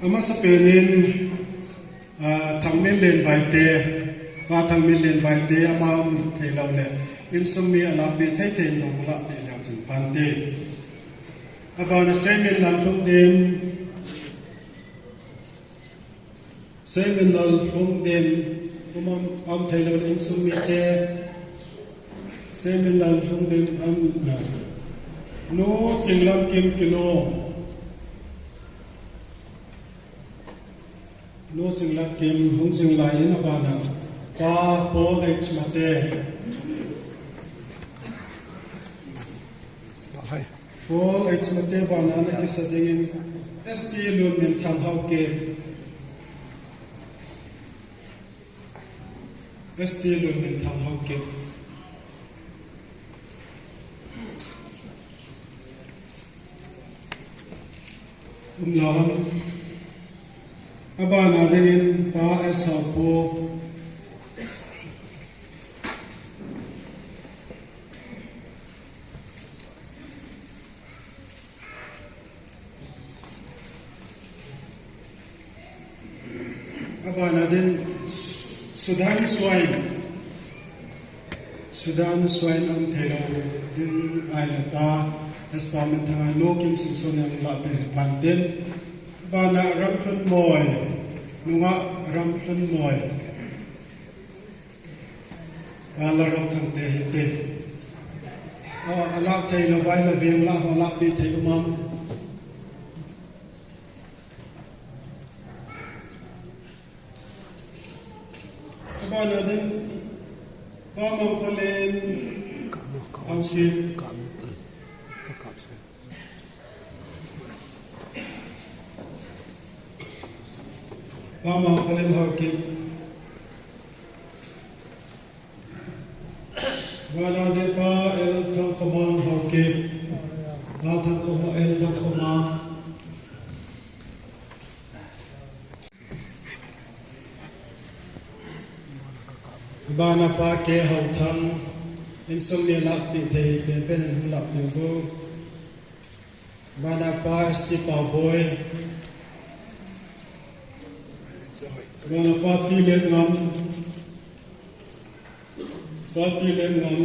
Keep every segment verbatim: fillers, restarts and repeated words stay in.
Amasapen in, ah, Thangminlen Baite, Pa Thangminlen Baite, ama um theilou le, insung mi alahpeh thei thei in jong lahpeh leu chun phante. Abana Seiminlal Lhungden, Seiminlal Lhungden, um, um, um theilou le insung mite, Seiminlal Lhungden, um, ah, Nu Chinglamkim Kilong. Nu Chinglamkim hung jing lai in abana Pa Paul H. Mate. Paul H. Mate bana ana kisa dingin S T Lunminthang Haokip. S T Lunminthang Haokip. Umlou ham. Abana dingin Pa S. Haopo. Abana ding Sudan Suain. Sudan Suain um theilou ding ahile Pa S. Paminthang a Nu Kimsingson in lahpeh phante. Abana Ramlhunmoi, nungah Ramlhunmoi. Vala Ramthangte hite. A, alah theilou vai la veng lah ho lahpeh thei um am. Abana ding Pa Mangkholen Haokip. Pa Mangkholen Haokip. Abana ding Pa L. Thangkhomang Haokip. Pa Thangkhomang, L. Thangkhomang. Abana Pa K. Haothang, insung mi lahpeh thei penpen in hung lahpeh uvo. Abana Pa S. T. Paoboi. Abana Pa T. Letngam. Pa T. Letngam.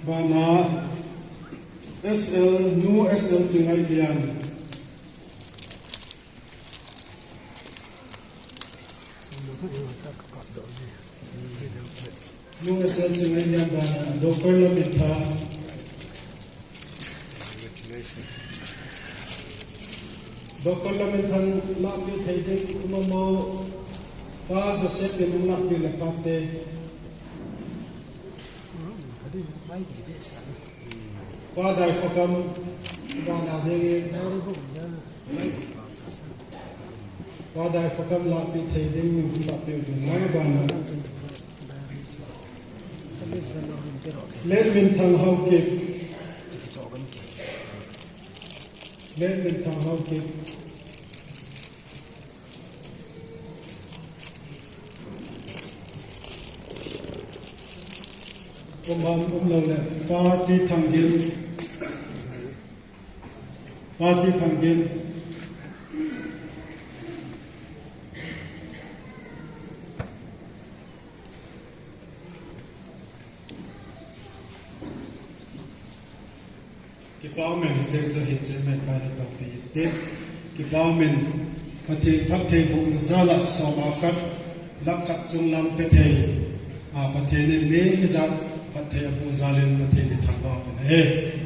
Abana S. L., Nu S. L. Chingailian. Nu S. L. Chingailian bana Doctor Lamminthang. Doctor Lamminthang lahpeh thei ding um am o, Pa Joseph in hung lahpeh le phante. Pa Daiphakam bana dingin. Pa Daiphakam lahpeh thei ding, lahpeh ding, lahpeh ding, lahpeh ding. Letminthang Haokip. Letminthang Haokip. Um ham, umlou le, Pa T. Thanggin. Pa T. Thanggin. Kipah umin, hicheng chu hicheng mei pa le tongpi te. Kipah umin, Pathen phattheibohna jal a soma khat, lakh khat chunglam pethei. A Pathen in mi hijat phatthei aboh jal in Pathen ithangvah uvin ahi.